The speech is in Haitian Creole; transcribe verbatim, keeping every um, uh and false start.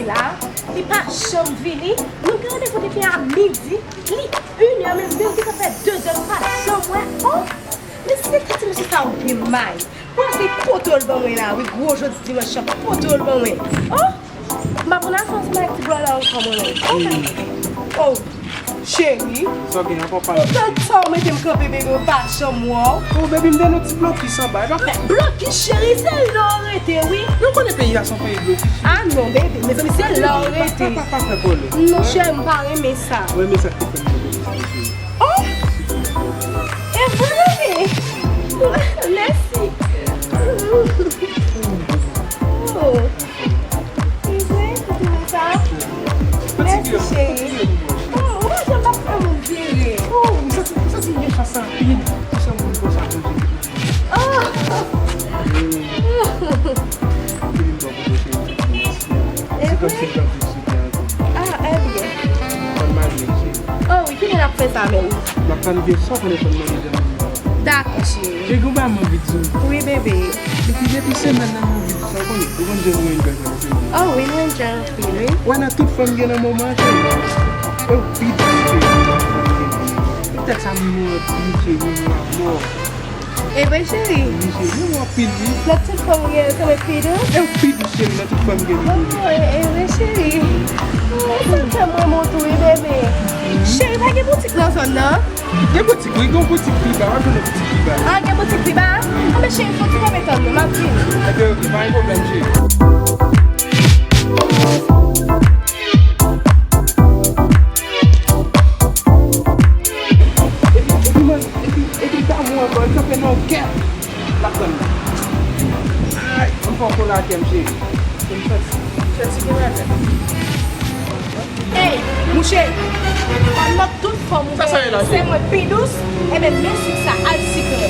la, li pa janm vini. Nou gen randevou depi a midi, li inè, men menm li te fè dezè, nou pa janm wè. Oh, men se ki ti mesye sa ou gen may. Bon, se poto l ban mwen la, wi, gwo jodi dimanch lan, poto l ban mwen. Oh, m pa konn al fè ansanm ak ti blo la ankò mwen menm. Oh, cheri. Sa w gen ankò pa la? Ou fè sa w mete m kanpe, bebe, ou pa janm wè w. Oh, baby, m te nan ti blokis anba, e pa fò. Blokis, cheri, se la w rete, wi. Ou konnen peyi a se yon peyi blokis. Ah non, bebe, mezanmi, se la w rete. Pa, pa, pa fè kòlè. Non, cheri, m pa renmen sa. Ou renmen sa k te fè m nan blokis la, cheri? Oh! E vre, bebe? Mèsi. Oh. Ki vre, ki vre sa? Mèsi, cheri. Oh, ou pa janm ap fè moun vire. Oh, m santi, m santi m gen chans anpil. Pou sa moun konsa konte. Oh. Ki vin bò kote cheri, mèsi. Se kòmsi m t ap viv sou tè ankò. Ah, ebyen. Fò n marye, cheri. Oh, wi, kilè n ap fè sa menm? N ap planifiye sa, konnen fò n marye jan nou ye. Dakò, cheri. Cheri, gen yon bagay m anvi di w. Wi, bebe. Depi, depi semèn nan, m anvi di sa, w konnen. Ou konn jan nou enjoy pandan semèn nan. Oh, wi, nou enjoy anpil, wi. Wè, nan tout fanm gen nan moman an, cheri. E w pi dous, cheri. Petèt sa m renmen w anpil, cheri, m renmen w amò. E vre, cheri? Wi, cheri, m renmen w anpil, wi. Nan tout fanm gen, se mwen pi dous? E w pi dous, cheri, nan tout fanm gen, wi. Oh, e, e vre, cheri. Oh, sa fè m renmen w tou, wi, bebe. Cheri, pa gen boutik nan zòn nan? Gen boutik, wi, gen yon boutik pi ba, w ap jwenn yon boutik pi ba. Ah, gen boutik pi ba? Anben, cheri, fò ti kanpe tann mwen, m ap vini. Ebyen, oke, pa gen pwoblèm, cheri. Epi, epi, mwen, epi, epi, damou ankò, li kanpe nan yon kè. L ap tann mwen. Ay, ann fè yon kola ak kè m, cheri. Fè ti, fè ti gen avè m. Ey, mouche, pandan tout fanm ou genyen se mwen pi dous, ebyen men sik sa al sikre.